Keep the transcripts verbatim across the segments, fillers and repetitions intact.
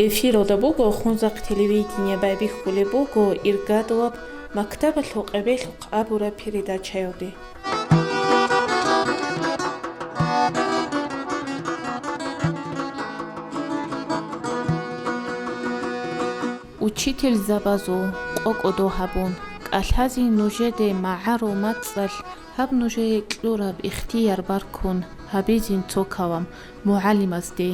Эфиралда буго Хунзахъ телевидение, байбихьулеб буго иргадулаб «Мактабалъул къебелъухъ» абураб передачаялде. Учительзабазул къо-кӀодо гьабун, кӀалъазе нужеде магӀарул мацӀалъ гьаб нужее кьураб ихтияр баркун гьабизин цо калам мугӀалимазде.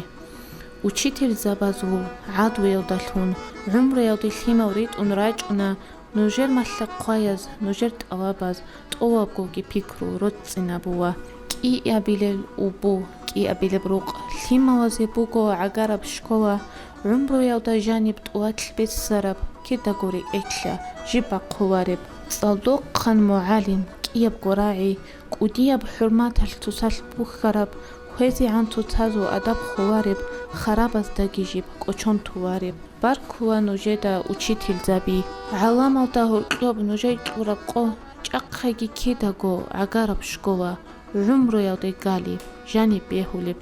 Учительзабазул гӀадуялдалъун гӀумруялде лъимал ритӀун рачӀуна нужер малъа-хъваяз, нужер тӀалабаз тӀолабгоги пикру роцӀцӀинабула. КӀиабилел убу, кӀиабилеб рукъ лъималазе буго гӀагараб школа, гӀумруялда жаниб тӀулалъ бессараб, кидаго рекӀелъа жиб бахъулареб. ЦӀалдохъан мугӀалим, кӀиябго рагӀи, кӀудияб хӀурматалъ цоцалъ бухьараб, хвезегӀан цоцазул адаб холареб, харабаздаги жиб кӀочон тулареб. Баркула нужеда, учительзаби! ГӀаламалда гьоркьоб нужер кьураб къо, чӀахъаги кидаго гӀагараб школа, гӀумруялде галиб, жаниб бегьулеб.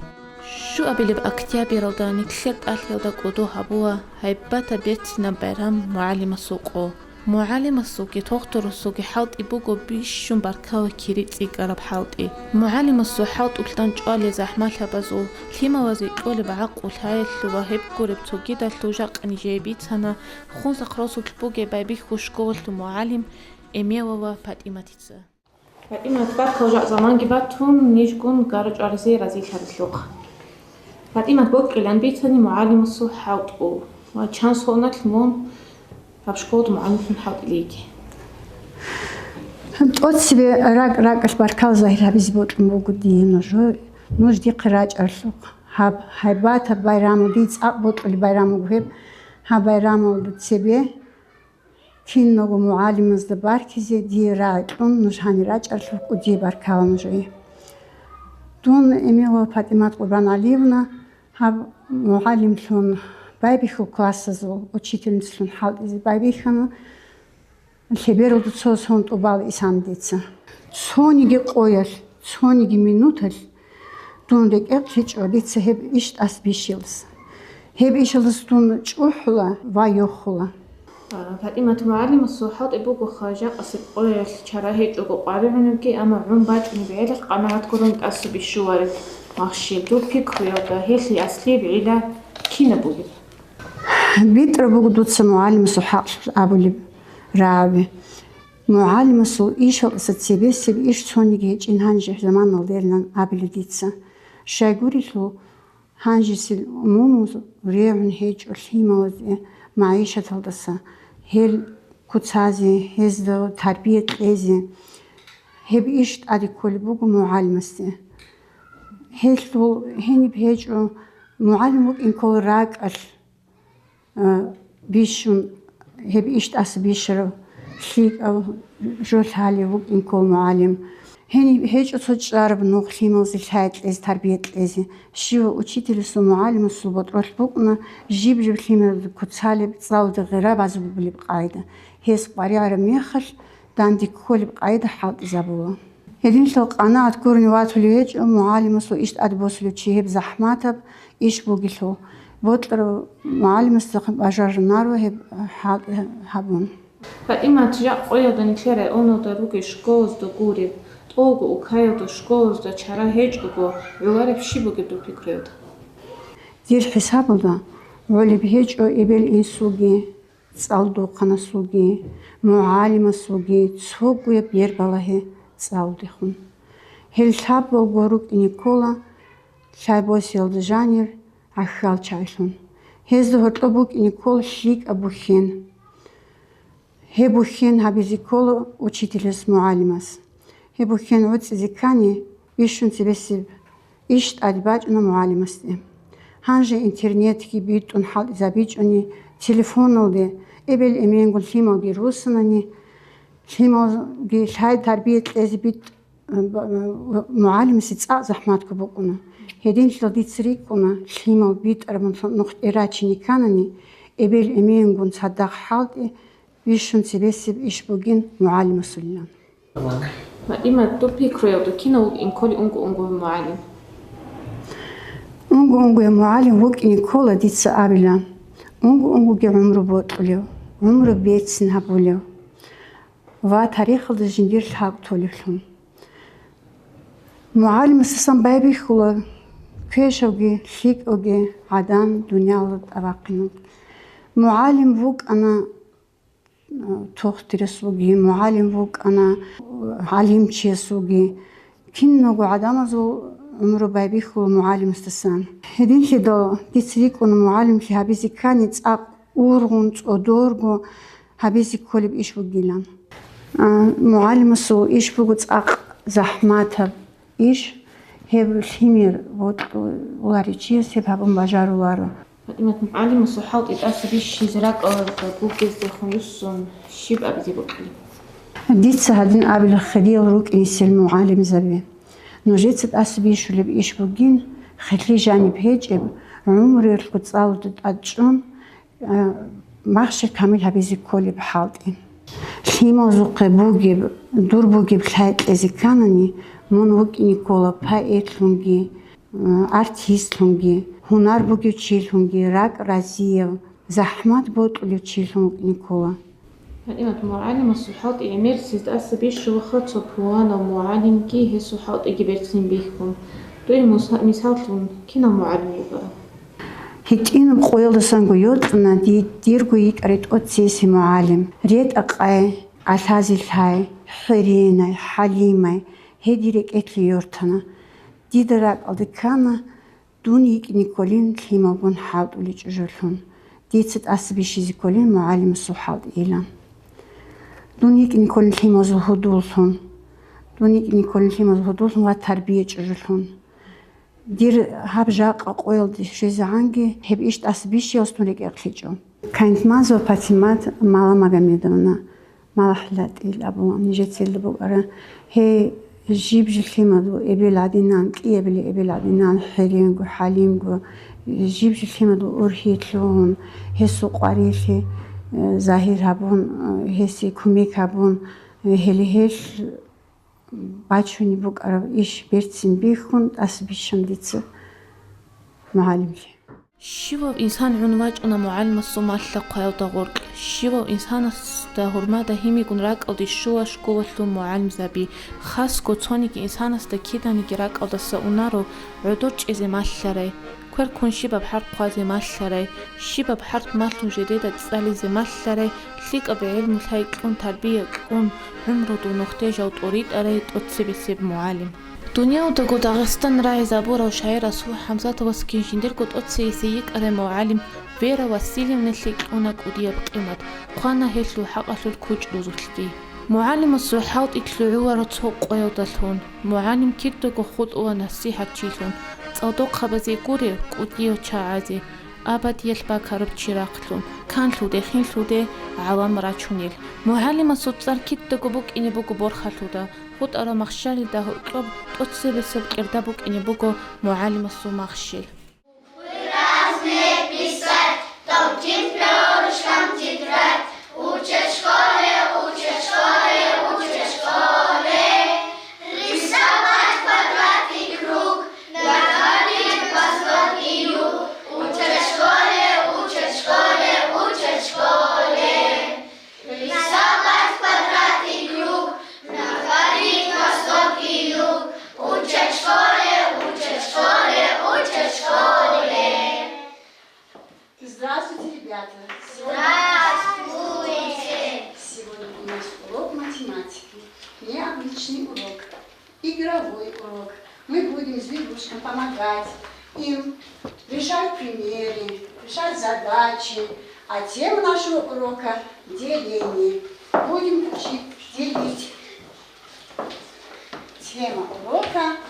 Щуабилеб октябралда нилъер тӀалъиялда кӀодо гьабула гьайбатаб берцинаб байрам, мугӀалимасул къо. МугӀалимасулги тохтурасулги хӀалтӀи буго бищун баркала кири цӀикӀкӀараб хӀалтӀи. МугӀалимасул хӀалтӀулъ дандчӀвалел захӀмалъабазул, лъималазе кьолеб гӀакъу-лъаялъул ва гьеб гуреб цогидалъул жакъа нижее бицана Хунзахъ росулъ бугеб Байбихьул школалъул мугӀалим Эмелова ПатӀиматица. ПатӀимат, баркала жакъа заманги батун, нижгун гара-чӀваризе разилъаралъухъ. ПатӀимат, бокьилан бицани мугӀалимасул хӀалтӀул ва чан соналъ мун гьаб школалда мугӀалимлъун хӀалтӀилейги. ТӀоцебе ракӀ-ракӀалъ баркала загьир гьабизе бокьун буго дие нуж, нуж дихъе рачӀаралъухъ. Гьаб гьайбатаб байрамалде, цӀакъ бокьулеб байрам буго гьеб. Гьаб байрамалда цебе киналго мугӀалимазда баркизе дие рагӀи кьун нуж гьанир рачӀаралъухъ кӀудияб баркала нужее. Дун, Эмилова ПатӀимат КъурбангӀалиевна, гьаб мугӀалимлъун байбихьул классазул учительницалъун хӀалтӀизе байбихьана, лъебералда цо сон тӀубал исан дица. Цониги къоялъ, цониги минуталъ дун рекӀекълъичӀо дица гьеб иш тӀаса бищилас. Гьеб ишалас дун чӀухӀула ва йохула. А, ПатӀимат, мугӀалимасул хӀалтӀи бугоха, жакъасеб къоялъ чара гьечӀого къваригӀунебги, амма гӀун бачӀунеб гӀелалъ къанагӀат гурони тӀаса бищулареб махщел. Дур пикруялда, гьелъие аслияб гӀилла кинаб бугеб? БитӀараб буго дуца мугӀалимасул хӀакълъулъ абулеб рагӀаби. МугӀалимасул ишалдаса цебесеб иш цониги гьечӀин гьанже заманалдерилан абила дица. Щайгурелъул, гьанжесел умумуз регӀун гьечӀо лъималазде магӀишаталдаса, гьел куцазе, гьезда тарбия кьезе. Гьеб иш тӀаде кколеб буго мугӀалимасде. Гьелъул гьениб гьечӀо мугӀалим вукӀин ккола ракӀалъ, а, бищун, гьеб иш тӀаса бищарав, лъикӀав, жо лъалев вукӀин ккола мугӀалим. Гьениб гьечӀо цо чӀараб нух лъималазе лъай кьезе, тарбия кьезе. Щивав учителасул, мугӀалимасул ботӀролъ букӀуна жиб-жиб лъималазда куцалеб, цӀалуда гъира базбулеб къагӀида. Гьес къваригӀараб мехалъ, данде кколеб къагӀида хӀалтӀизабула. Гьединлъидал къанагӀат гурони ватулев гьечӀо мугӀалимасул иш тӀаде босулев чи гьеб захӀматаб иш бугелъул. Бокьарав мугӀалимасда бажарунаро гьеб хӀалтӀи гьабун. ПатӀимат, жакъа къоялда нилъер районалда ругел школазда гуреб, тӀолго улкаялда школазда чара гьечӀого гӀолареб щиб бугеб дур пикруялда? Дир хӀисабалда, гӀолеб гьечӀо эбел-инсулги, цӀалдохъанасулги, мугӀалимасулги цогояб бер балагье цӀалудехун. Гьел лъабалго рукӀине ккола лъай босиялда жанир гӀахьалчагӀилъун. Гьезда гьоркьоб букӀине ккола лъикӀаб бухьен. Гьеб бухьен гьабизе ккола учителас, мугӀалимас. Гьеб бухьен гӀуцӀизе ккани, бищун цебесеб иш тӀаде бачӀуна мугӀалимасде. Гьанже интернетги битӀун хӀалтӀизабичӀони, телефоналде эбел-эменгун лъималги руссунани, лъималги лъай тарбия кьезе битӀ-, б-, мугӀалимасе цӀакъ захӀматго букӀуна. Гьединлъидал дица рикӀкӀуна, лъимал битӀараб нух тӀерачине кканани, эбел-эменгун цадахъ хӀалтӀи, бищун цебесеб иш бугин мугӀалимасулилан. ПатӀимат, дур пикруялда кинав вукӀин кколей унго-унгояв мугӀалим? Унго-унгояв мугӀалим вукӀине ккола, дица абила, унго-унгоги гӀумру бокьулев, гӀумру берцин гьабулев ва тарихалда жиндир лъабкӀ толевлъун. МугӀалимасдасан байбихьула квешавги лъикӀавги гӀадан дуниялалда тӀабахъинаб. МугӀалим вукӀана, а, тухтирас вугин, мугӀалим вукӀана, гӀалимчияс вугин. Киналго гӀадамазул гӀумру байбихьула мугӀалимасдасан. Гьединлъидал дица рикӀкӀуна мугӀалимлъи гьабизе ккани цӀакъ ургъун, цӀодорго гьабизе кколеб иш бугилан. А, мугӀалимасул иш буго цӀакъ захӀматаб иш, гьеб лъимер бокьуларев чияс гьеб гьабун бажаруларо. ПатӀимат, мугӀалимасул хӀалтӀи тӀаса бищизе ракӀалда бугездехун руссун щиб абизе бокьилеб? Дица гьадин абила, хириял рукӀинесел мугӀалимзаби. Нужеца тӀаса бищулеб иш бугин, хирлъи жаниб гьечӀеб, гӀумруялъго цӀалуда тӀад чӀун, а, махщел камил гьабизе кколеб хӀалтӀи. Лъималазухъе бугеб, дур бугеб лъай кьезе кканани, мун вукӀине ккола поэтлъунги, артистлъунги, гьунар бугев чилъунги, ракӀ разияв, захӀмат бокьулев чилъун вукӀине ккола. ПатӀимат, мугӀалимасул хӀалтӀи гӀемерисез тӀаса бищулаха цо пуланав мугӀалимги гьесул хӀалтӀиги берцин бихьун. Дуе муса-, мисаллъун кинав мугӀалим вукӀарав? ГьитӀинаб къоялдасанго йокьана ди-, дирго йикӀарай тӀоцейси мугӀалим. РетӀа-къай, алъази лъай, хӀеренай, хӀалимай, гьедин рекӀелъе йортана. Дида ракӀалде ккана, дун йикӀине кколин лъималгун хӀалтӀулев чӀужулъун, дица тӀаса бищизе кколин мугӀалимасул хӀалтӀийилан. Дун йикӀине кколин лъималазул гьудуллъун, дун йикӀине кколин лъималазул гьудуллъун ва тарбия чӀужулъун. Дир гьаб жакъа къоялде щвезегӀанги гьеб иш тӀаса бищиялдалъун рекӀехъ лъичӀо. Кайнтмазова Патимат Маламагомедовна, Малахьлатил абула, нижецелда букӀара. Гьей жиб-жиб лъимадул эбел гӀадинан, кӀиябили эбел гӀадинан, хӀеренго, хӀалимго, жиб-жиб лъимадул ургьилъун, гьесул къварилъи, э, загьир гьабун, э, гьесие кумек гьабун, э, гьеле гьел бачунеб букӀараб иш берцин бихьун, тӀаса бищун дица мугӀалимлъи. Щивав инсан гӀун вачӀуна мугӀалимасул малъа-хъваялда гъоркь? Щивав инсанасда гьурмада гьимигун ракӀалде щула школалъул мугӀалимзаби? Хасго цониги инсанасда киданиги ракӀалдаса унаро гӀодор чӀезе малъарай, квер ккун щибаб хӀарп хъвазе малъарай, щибаб хӀарп малъун жидеда цӀализе малъарай, лъикӀаб гӀелму-лъай кьун, тарбия кьун, гӀумрудул нухде жал тӀоритӀарай тӀоцебесеб мугӀалим. Дуниялдаго Дагъистан рагӀизабурав шагӀир Расул ХӀамзатовасги жиндирго тӀоцейисе йикӀарай мугӀалим Вера Васильевналъе кьуна кӀудияб къимат, хъвана гьелъул хӀакъалъулъ кучӀдузулъги. МугӀалимасул хӀалтӀи лъугӀуларо цо къоялдалъун. МугӀалим кидаго хутӀула насихӀатчилъун, цӀалдохъабазе гурев кӀудияв чагӀазе, абадиялъ бакараб чирахълъун, канлъуде-хинлъуде гӀалам рачунел. МугӀалимасул цӀар кидаго букӀине буго борхалъуда, хутӀараб махщалида гьоркьоб тӀоцебесеб кьерда букӀине буго мугӀалимасул махщел. Разные писать, толчить перышком тетрадь, учат в школе, учат в школе, учат в школе. Рисовать квадрат и круг, находить восток и юг, учат в школе, учат в школе, учат в школе. Рисовать квадрат и круг, находить восток и юг. Учат в школе, учат в школе, учат в школе. Здравствуйте, ребята! Здравствуйте! Сегодня у нас урок математики. Необычный урок. Игровой урок. Мы будем с Вигушком помогать им решать примеры, решать задачи. А тема нашего урока — деление. Будем учить делить. Тема урока —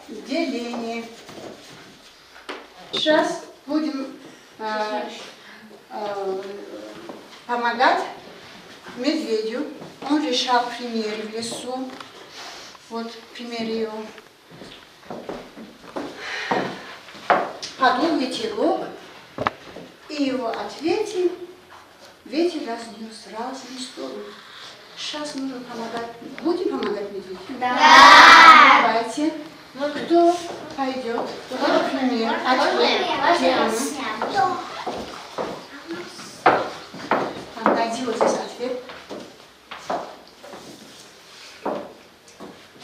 деление. Сейчас будем, э, э, помогать медведю. Он решал примеры в лесу. Вот пример его. Подул ветерок, и его ответы ветер разнёс в разные стороны. Сейчас нужно помогать. Будем помогать медведю? Да. Давайте. Кто пойдет? Кто, например, ответ? Где она? Там, найди вот здесь ответ.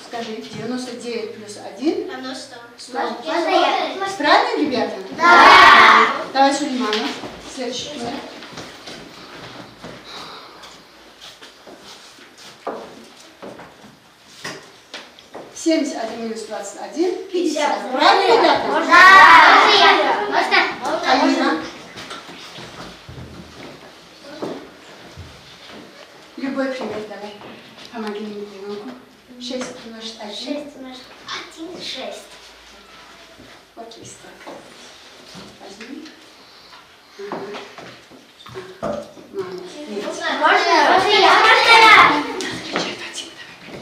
Скажи, девяносто девять плюс один? Равно сто. Сто. Можно я? Правильно, ребята? Да. Давай, Сулейманов, следующий пример. Семьдесят один минус двадцать один, пятьдесят. Правильно, ребята? Можно? Можно? Алина. Любой пример давай. Помоги мне ребенку. Шесть умножить один. Шесть умножить один, шесть. Вот листок. Возьми. Ага. Ага. Молодец. Можно? Можно я? Можно я? Отвечай, Фатима, давай.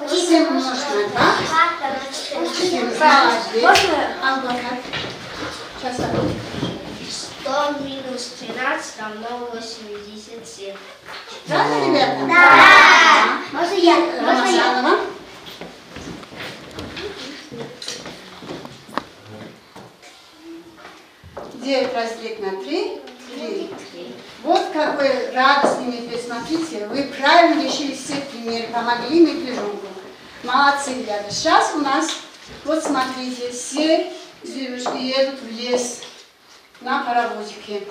Семь умножить на два. Четыре. Молодец. Албакар. Сейчас. Сто минус тринадцать равно восемьдесят семь. Правильно, ребята? Да. Можно я? Можно я? Рамазанова. Девять разделить на три. Три. Вот какой радостный медведь. Смотрите, вы правильно решили все примеры, помогли медвежонку. Молодцы, ребята. Сейчас у нас, вот смотрите, все зверюшки едут в лес на паровозике.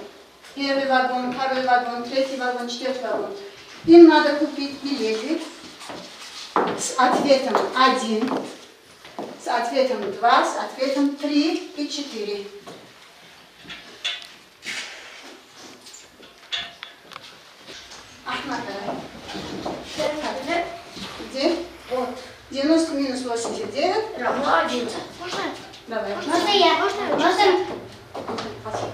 Первый вагон, второй вагон, третий вагон, четвертый вагон. Им надо купить билеты с ответом один, с ответом два, с ответом три и четыре. Ахмат, давай. Где? Вот. Девяносто минус восемьдесят девять. Равно одиннадцать. Можно? Давай. Можно я? Можно? Можно? Ага.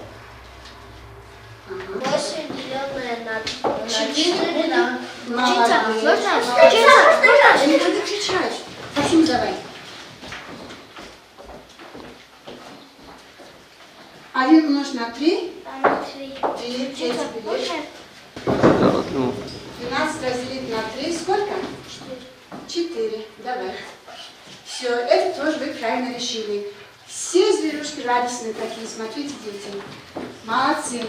Восемь, делённое на, на четыре, четыре, да. Молодец. Можно? Можно? Можно? Не надо кричать. Максим, давай. Один умножить на три. Там три. Три, пять, четыре. Можно? Двенадцать разделить на три сколько? Четыре. Четыре. Давай. Все, это тоже вы правильно решили. Все зверюшки радостные такие, смотрите, дети. Молодцы.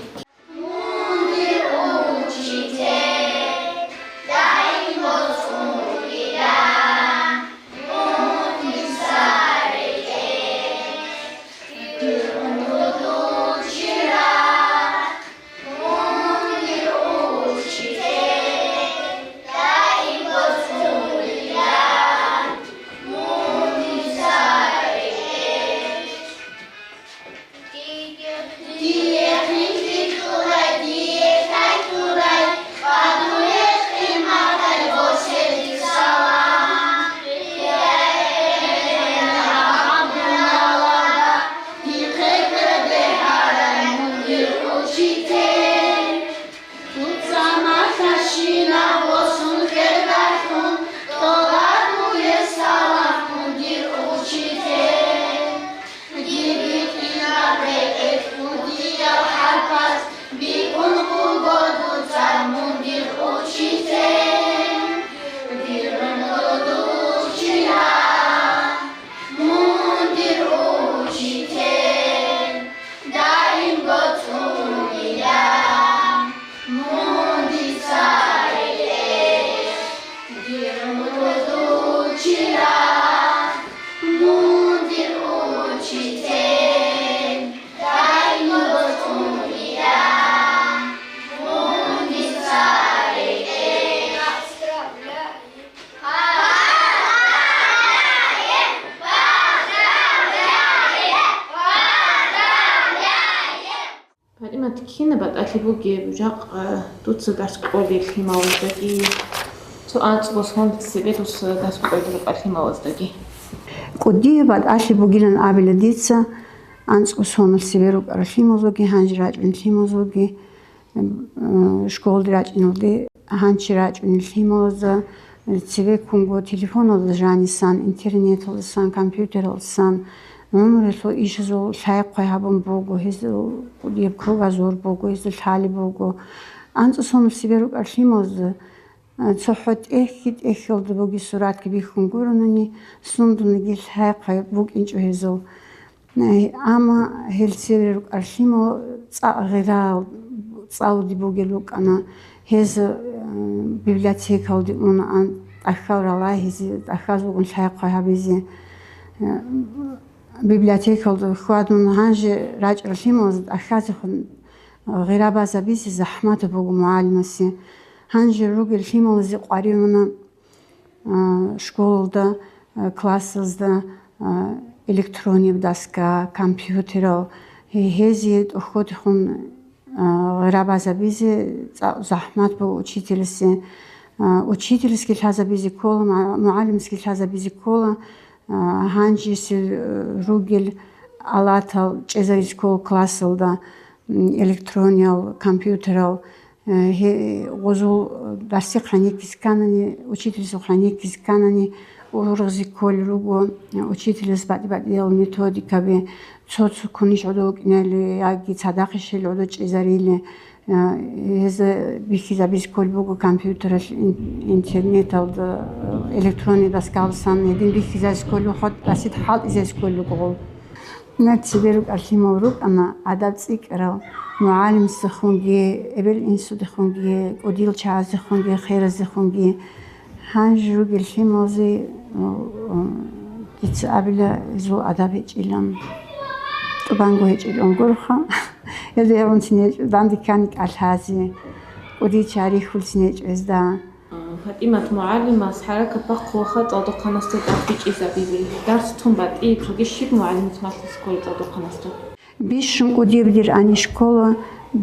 Дуца малъа-щинаб босун хирдалъун, тӀолаб дуе салам, мун дир учитель. Дир бикьинаб рекӀелъ кӀудиял хӀарпаз бикӀун буго дуца, мун дир учитель. Дир мугӀрудул чилан, мун дир учитель. Даимго цӀунила мун дица рекӀелъ, дир мугӀрудул чилан, мун дир учитель. Даимго цӀунила мун дица рекӀелъ. ПатӀимат, кинаб батӀалъи бугеб жакъа дуца дарс кьолеб лъималаздаги, цо анцӀго сон цебе дуца дарс кьолеб рукӀа лъималаздаги? КӀудияб батӀалъи бугилан абила дица, анцӀго сонал цебе рукӀарал лъималазги, гьанже рачӀунел лъималазги. М, школалде рачӀиналде гьанже рачӀунел лъималазда, цебеккунго телефоналда жанисан, интернеталдасан, компьютералдасан, гӀумруялъул ишазул лъай-хъвай гьабун буго, гьезул кӀудияб кругозор буго, гьезул лъалеб буго. АнцӀу соналъ цебе рукӀарал лъималазда, а, цохӀо тӀехьги-тӀехьалда бугеб суратги бихьун гурони, сундунаги лъай-хъвай букӀинчӀо гьезул. Э, амма гьел цеве рукӀарал лъимал цӀакъ гъира, цӀалуде бугел рукӀана. Гьез, э, библиотекалде унаан, тӀахьал ралагьизе, тӀахьаз вугун лъай-хъвай гьабизе. Э, библиотекалда хьвадун, гьанже рачӀарал лъималазда тӀахьазехун гъира базабизе захӀмат буго мугӀалимасе. Гьанже ругел лъималазе къваригӀуна, а, школалда, а, классазда, а, электронный доска, компьютерал, гье-, гьезие тӀохьодехун, а, гъира базабизе цӀакъ захӀмат буго учительасе. А, учительасги лъазабизе ккола, ма-, мугӀалимасги лъазабизе ккола, а, гьанжесел, э, ругел алатал чӀезаризе ккола классалда, м, электрониял, компьютерал. Э, гье-, гъозул дарсихъ гьаниб кканани, учительасухъ гьаниб кканани, ургъизе кколел руго, э, учителас батӀи-батӀиял методикаби, цо-цо кунищ гӀодов вукӀинали, яги цадахъищ гьел гӀодов чӀезарили. Э, гьез бихьизабизе кколеб буго компьютералъ, ин-, интернеталда, э, электронный доскалдасан гьедин бихьизабизе кколеб, хӀатта дарсида хӀалтӀизабизе кколел руго гъол. Нацибе рукӀарал лъимал рукӀана адаб цӀикӀкӀарал, мугӀалимасдехунги, эбел-инсудехунги, кӀудиял чагӀаздехунги, хераздехунги. Гьанже ругел лъималазе, м, м, дица абила, гьезул адаб гьечӀилан, тӀубанго гьечӀилан гуроха. Гьезда гьабунцин гьечӀо, данде ккани кӀалъазе, кӀудиял чагӀи рихьулцин гьечӀо гьезда. ФатӀимат мугӀалимас хӀаракат бахъулаха цӀалдохъанасда дарс бичӀчӀизабизе. Дарс тун батӀи цоги щиб мугӀалимас малъизе ккола цӀалдохъанасда? Бищун кӀудияб дир ани школа,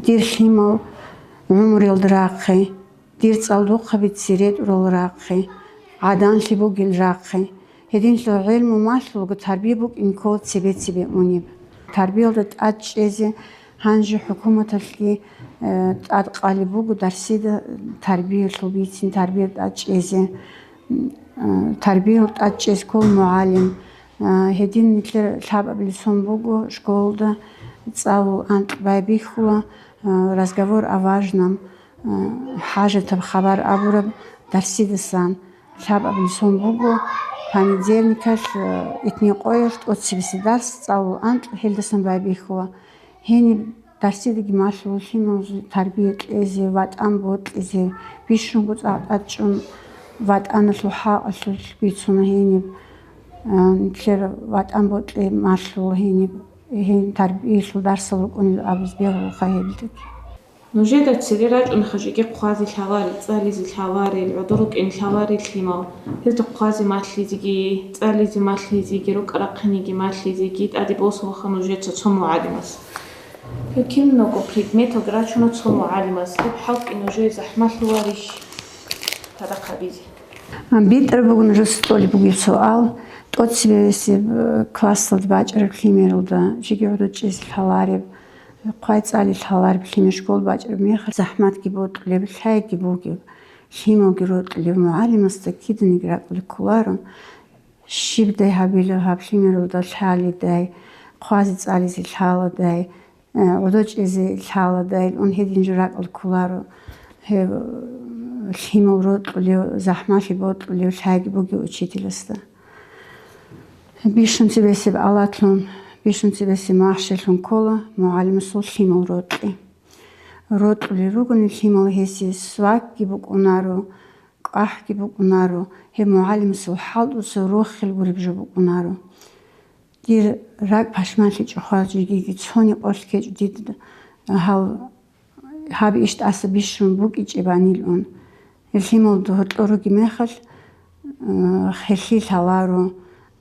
дир лъимал гӀумруялда рахъе, дир цӀалдохъаби цере тӀурал рахъе, гӀаданлъи бугел рахъе. Гьединлъун гӀелму малъулго тарбия букӀин ккола цебе-цебе унеб. Тарбиялда тӀад чӀезе гьанже хӀукуматалъги, э, тӀад къалеб буго дарсида тарбиялъул бицин, тарбия тӀад чӀезе. М, э, тарбиял тӀад чӀез ккол мугӀалим. Э, гьедин нилъер лъабабилеб сон буго школалда цӀалул анкь байбихьула, э, разговор о важном, э, хӀажатаб хабар абураб дарсидасан. Лъабабилеб сон буго понедельникалъ, э, итникъоялъ тӀоцебесеб дарс цӀалул анкь гьелдасан байбихьула. Гьениб дарсидаги малъула лъималазе тарбия кьезе, ватӀан бокьизе, бищунго цӀакъ тӀад чӀун ватӀаналъул хӀакъалъулъ бицуна гьениб, а, нилъер ватӀан бокьи малъула гьениб, гьениб тарбиялъул дарсал рукӀунел абизе бегьулаха гьелдаги. Нужеда цере рачӀунаха жеги хъвазе лъаларел, цӀализе лъаларел, гӀодор рукӀине лъаларел лъимал. Гьезда хъвазе малъизеги, цӀализе малъизеги, рукӀа-рахъинеги малъизеги тӀаде босулаха нужеца цо мугӀалимас. Гьеб кинабго предметалги рачуна цо мугӀалимас. Гьеб хӀалтӀи нужее захӀмалъуларищ цадахъ гьабизе? БитӀараб буго нужеца цӀолеб бугеб суал. ТӀоцебесеб, э, классалда бачӀараб лъимералда жеги гӀодов чӀезе лъалареб, хъвай цӀали лъалареб лъимер школ бачӀараб мехалъ захӀматги бокьулеб, лъайги бугеб, лъималги рокьулев мугӀалимасда киданиги ракӀалде кколаро. Щибдай гьабила гьаб лъимералда лъалидай, хъвазе цӀализе лъаладай, э, гӀодов чӀезе лъаладай, ун гьедин жо ракӀалде кколаро. Гьеб, э, лъимал рокьулев, захӀмалъи бокьулев лъайги бугев учителасда. Бищунцебесеб алатлъун, бищунцебесеб махщеллъун ккола мугӀалимасул лъимал рокьи. Рокьулел ругони лъимал гьесие свакги букӀунаро, кӀвахӀги букӀунаро, гьеб мугӀалимасул хӀалтӀуца рохел гуреб жо букӀунаро. Дир ракӀ пашманлъичӀо хвал жегиги цони къорлъ ккечӀо дида гьал гьаб иш тӀаса бищун букӀичӀебанилан. Гьелъимал догьоркьор ругеб мехалъ, э, херлъи лъаларо,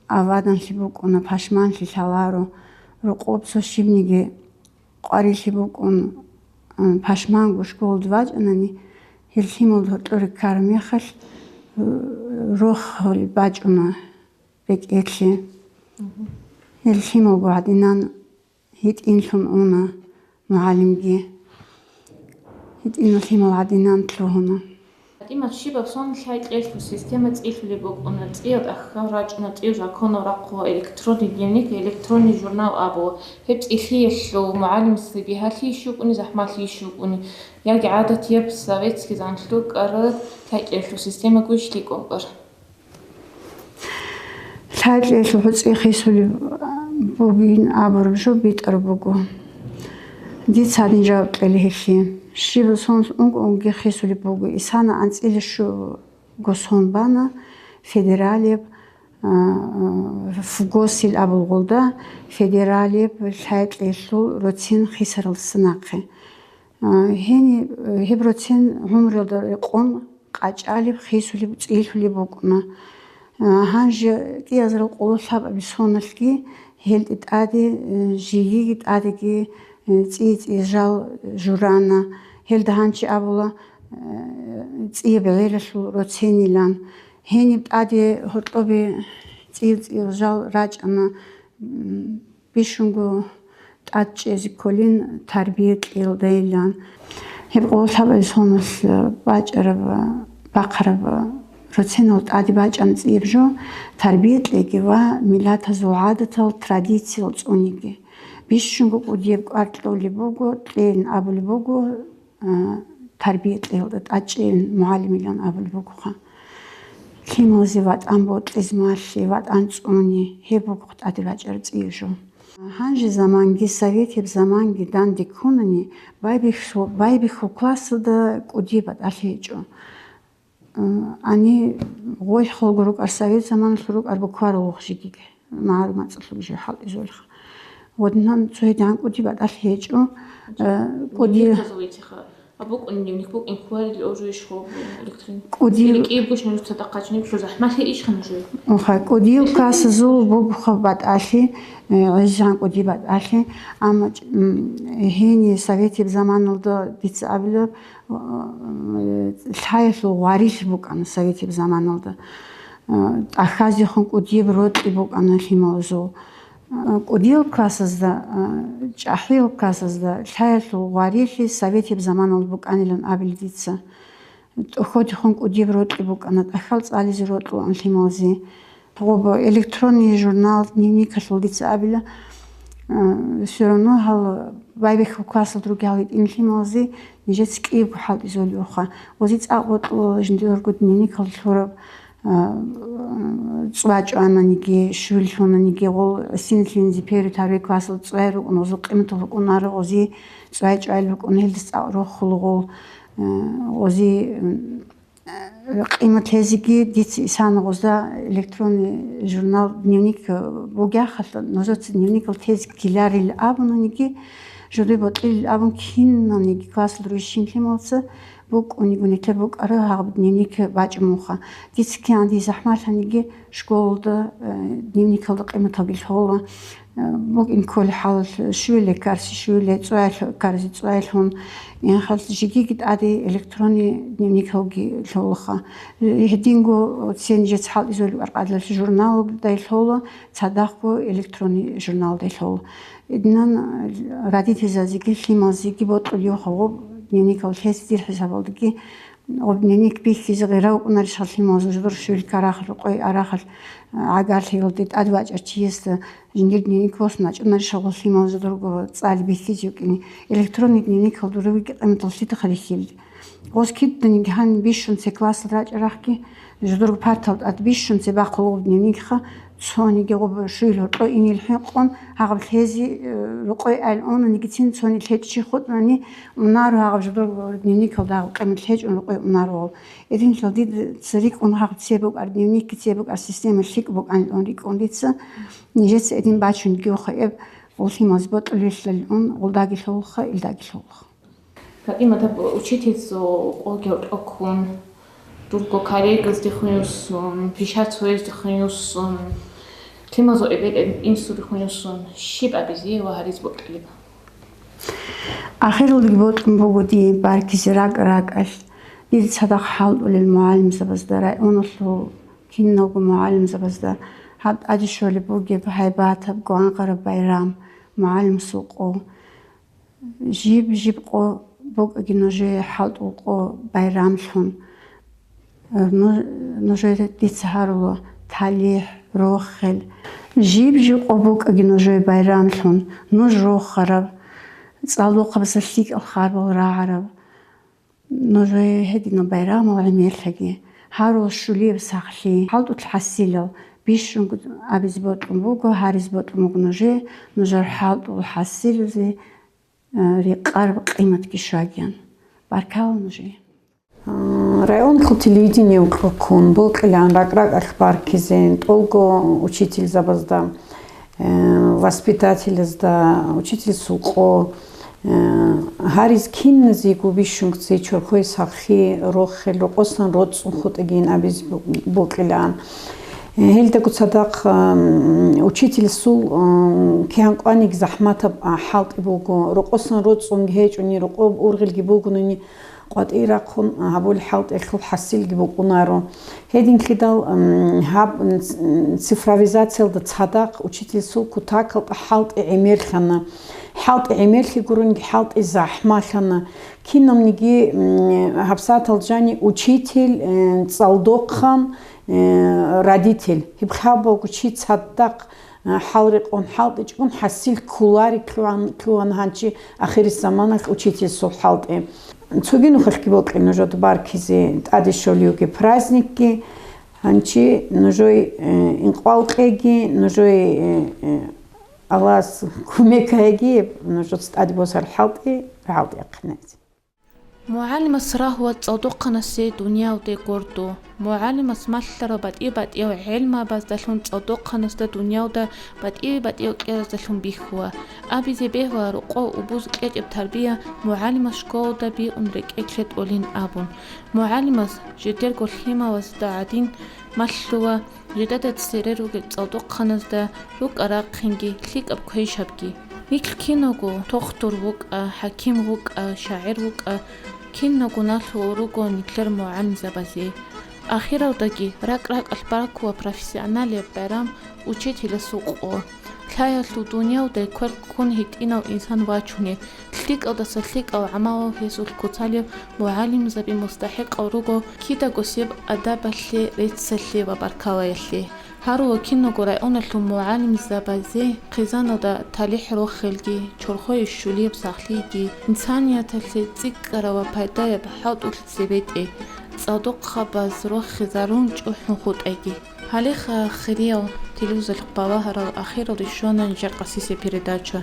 аваданлъи букӀуна, пашманлъи лъаларо, рокъоб цо щибниги къварилъи букӀун, э, пашманго школалда вачӀанани, гьелъимал догьоркьор риккараб мехалъ, э, рохел бачӀуна бекӀерлъи. Гьелъималго гьадинан гьитӀинлъун уна мугӀалимги. ГьитӀинал лъимал гьадинан лъугьуна. ПатӀимат, щибаб сон лъай-кьелъул система цӀилъулеб букӀуна, цӀиялда ахкам рачӀуна, цӀив законал рахъула, электронный дневник, электронный журнал абула. Гьеб цӀилъиялъул мугӀалимасдаги гьалъи щукӀуни, захӀмалъи щукӀуни, яги гӀадатияб советский занлъукӀараб лъай-кьелъул система гущ лъикӀун кӀар. Лъайкьеялъул гьуцӀи хисулеб бугин абураб жо битӀараб буго. Дица гьадин жаваб кьела гьелъие. Щиб сон ункъо-ункъоги хисулеб буго, исана анцӀила щуго сон бана федералияб, а, а, ФГОС-ил абулгъулда, федералияб лъайкьеялъул роцин хисаралдаса нахъе. А, гьени, гьеб роцин гӀумруялда рекъон къачӀалеб, хисулеб, цӀилъулеб букӀуна. А, гьанже кӀиазарал къоло лъабабилъ соналъги гьелде тӀаде, э, жийиги тӀадеги, э, цӀи-цӀи жал журана. Гьелда гьанчи абула, э, цӀияб гӀелалъул роцинилан. Гьениб тӀаде гьоркьобе цӀи-цӀи жал рачӀана, м, бищунго тӀад чӀезе кколин тарбия кьеялдайилан. Гьеб къоло лъабабилъ соналъ бачӀараб, бахъараб роцинал тӀаде бачӀана цӀияб жо, тарбия кьеги ва миллатазул гӀадатал, традициял цӀуниги. Бищунго кӀудияб кӀвар кьолеб буго, кьейин абулеб буго, а, тарбия кьеялда тӀадчӀейин мугӀалимилан абулеб бугоха. Лъималазе ватӀан бокьиз малъи, ватӀан цӀуни, гьеб буго тӀаде бачӀараб цӀияб жо. Гьанже заманги, советияб заманги данде ккунани, байбихьу-, байбихьул классалда кӀудияб батӀалъи гьечӀо. Ани гъой хвалго рукӀар, совет заманалъул рукӀар букварал вух жигиги, магӀарул мацӀалъул жо хӀалтӀизулха. Гъодинан цо гьедигӀан кӀуди батӀалъи гьечӀо, э, кӀуди. Дневниказул итиха. А букӀун дневник букӀин ккарил уже иш хоб электрон. КӀуди. Или кӀиябго нужеца дахъачӀунеб жо захӀмалъи иш ханжу. Уха, кӀудиял классазул бугоха батӀалъи, э, гӀезегӀан кӀуди батӀалъи, амма, м, гьени советияб заманалда дица абила, лъаялъул гъварилъи букӀана советияб заманалда. ТӀахьазехун кӀудияб рокьи букӀана лъималазул. КӀудиял классазда, чӀахӀиял классазда лъаялъул гъварилъи советияб заманалда букӀанилан абила дица. ТӀахьазехун кӀудияб рокьи букӀана, тӀахьал цӀализе рокьулаан лъималазе. Гъоб электронный журнал, дневникалъул дица абила, а, всё равно гьал байбихьул классалда ругел гьал гьитӀинлъималазе нижеца кӀиябго хӀалтӀизулевха. Ози цӀакъ бокьула жиндирго дневникалда лъураб, а, цӀва чӀвананиги, щуил лъунаниги, гъол гӀисиналъинзе первый, второй классалда цӀвай рукӀун, гъозул къиматал рукӀунара, ози цӀвай чӀвайил рукӀун, гьелдаса цӀакъ рохула гъол, а, ози, м, Къимат лъезеги дица исана гъозда электронный журнал, дневник, э, бугехъалъ, нужеца дневникал тезе ккеларил абунаниги, жуди бокьилил абун киналниги классалда ругел лъималаца букӀуниго, нилъер букӀараб гьаб дневник бачӀун муха. Дица кигӀан дие захӀмалъаниги школалда, э, дневникалда къиматалги лъола. БукӀин кколеб хӀалалъ щуила ккарси щуила, цӀваялъ ккарзи цӀваялъун, инхалъ жигиги тӀаде электронный дневникалги лъолаха. Гьединго цен жец хӀалтӀизулеб аркъадалъ журналдай лъола, цадахъго электронный журналдай лъола. Иднан родительзазеги лъималзеги бокьулевха гъоб дневникал лъезе дир хӀисабалдаги. Гъоб дневник бихьизе гъира вукӀунарищ гьал лъималазул жидер щуил ккарахъал, рукъой арахъал, гӀагарлъиялде тӀад вачӀар чиясда жиндир дневник босун вачӀунарищ гьал лъималазул жидерго цӀали бихьизе вукӀине? Электронный дневникал дур вугеб къиматал лъидахъа рихьилел. Гъоз киданиги гьаниб бищун цебе классалда рачӀарахъги, жидерго партал тӀад бищун цебе бахъула гъоб дневникха, цониги гъоб щуил гьоркьо инел хӀинкъун, гьагъаб лъезе, э, рукъой айил унанигицин цони лъечӀчӀи хутӀунани унаро гьагъаб жидерго дневникалда гьагъаб къимат лъечӀун рукъой унаро гъол. Гьединлъидал дида цо рикӀкӀун гьагъаб цебе букӀар дневникги цебе букӀар система лъикӀ букӀанилан рикӀкӀун дица, нижеца гьедин бачунги вуха эб, гъол лъималаз бокьулелъалун, гъолдаги лъолха, илдаги лъолха. ПатӀимат, даб учительзул къоги гьоркьо ккун, дурго коллегазде хунюссун, пишат цояздехун юссун, лъималазул эбел-инсудехун юссун, щиб абизе ва гьариз бокьилеб? Ахиралдаги бокьун буго дие баркизе ракӀ-ракӀалъ, дида цадахъ хӀалтӀулел мугӀалимзабазда, районалъул киналго мугӀалимзабазда, гьаб тӀаде щолеб бугеб гьайбатаб, гвангъараб байрам, мугӀалимасул къо. Жиб-жиб къо букӀаги нужее хӀалтӀул къо байрамлъун. Ну-, нужее дица гьарула талихӀ, рохел. Жиб-жиб къо букӀаги нужее байрамлъун, нуж рохараб, цӀалдохъабазда лъикӀал харбал рагӀараб. Нужее гьединал байрамал гӀемерлъаги, гьарула щулияб сахлъи, хӀалтӀулъ хӀасилал бищунго абизе бокьун буго, гьаризе бокьун буго нужее, нужер хӀалтӀул хӀасилазе, э, рекъараб къиматги щвагиян. Баркала нужее. Районалъул телевидение вукьухъун бокьилаан ракӀ-ракӀалъ баркизе, тӀолго учительзабазда, э, воспитателазда, учительсул къо, э, гьариз киназего бищунго цей чорхое сахлъи, рохел, рокъосан роцӀцӀун хутӀигин абизе бу-, бокьилаан. Э, гьелдаго цадахъ, м, учительсул, м, кигӀан кӀваниги захӀматаб, а, хӀалтӀи буго, рокъосан роцӀцӀунги гьечӀони, рокъоб ургъелги бугони, къватӀир рахъун гьабулеб хӀалтӀиялъул хӀасилги букӀунаро. Гьединлъидал, м, гьаб, м, ц-, м, цифровизациялда цадахъ учительсул кутакалда хӀалтӀи гӀемерлъана. ХӀалтӀи гӀемерлъи гуронги хӀалтӀи захӀмалъана. Кинавниги, м, гьабсагӀатал жани учитель, э, цӀалдохъан, э, родитель. Гьеб лъабавго чи цадахъ хӀал рекъон хӀалтӀичӀун хӀасил кколари лъугьан-, лъугьана гьанчи ахирисеб заманалъ учительсул хӀалтӀи. Цоги нухалъги бокьи нужеда баркизе тӀаде щолевги праздникги. Гьанчи нужее, э, инкъвал кьеги, нужее, э, э, Аллагьас кумек гьайги, нужеца тӀаде босарал хӀалтӀи рагӀалде яхъинайзе. МугӀалимас рагьула цӀалдохъанасе дуниялде гурду. МугӀалимас малъарал батӀи-батӀиял гӀелмабаздалъун цӀалдохъанасда дуниялда батӀи-батӀиял кӀераздалъун бихьула. Абизе бегьула рокъов убуз кьечӀеб тарбия мугӀалимас школалда бигьун рекӀелъе тӀолин абун. МугӀалимас жидерго лъималазда гӀадин малъула, жидеда цере ругел цӀалдохъаназда рукӀа-рахъинги, лъикӀаб квешабги. Нилъ киналго тохтур вукӀа, хӀаким вукӀа, шагӀир вукӀа, киналго налъула руго нилъер мугӀалимзабазе. Ахиралдаги ракӀ-ракӀалъ баркула профессионалияб байрам учителасул къо. Лъаялъул дуниялда квер ккун гьитӀинав инсан вачуни, лъикӀалдаса лъикӀал гӀамалал гьесулъ куцалев мугӀалимзаби мустахӀикъал руго кидаго-себ адабалъе, реццалъе ва баркалаялъе. Гьарула киналго районалъул мугӀалимзабазе хъизаналда талихӀ-рохелги, чорхое щулияб сахлъиги, инсанияталъе цӀикӀкӀарав ва пайдаяб хӀалтӀулъ цебетӀе, цӀалдохъабаз рохизарун чӀухӀун хутӀайги. Гьалеха, хириял телевизоралъухъ балагьарал, ахиралде щвана нижер къасисеб передача.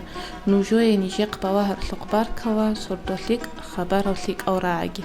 Нужее нижехъ балагьаралъухъ баркала, сордо лъикӀ, хабарал лъикӀал рагӀаги.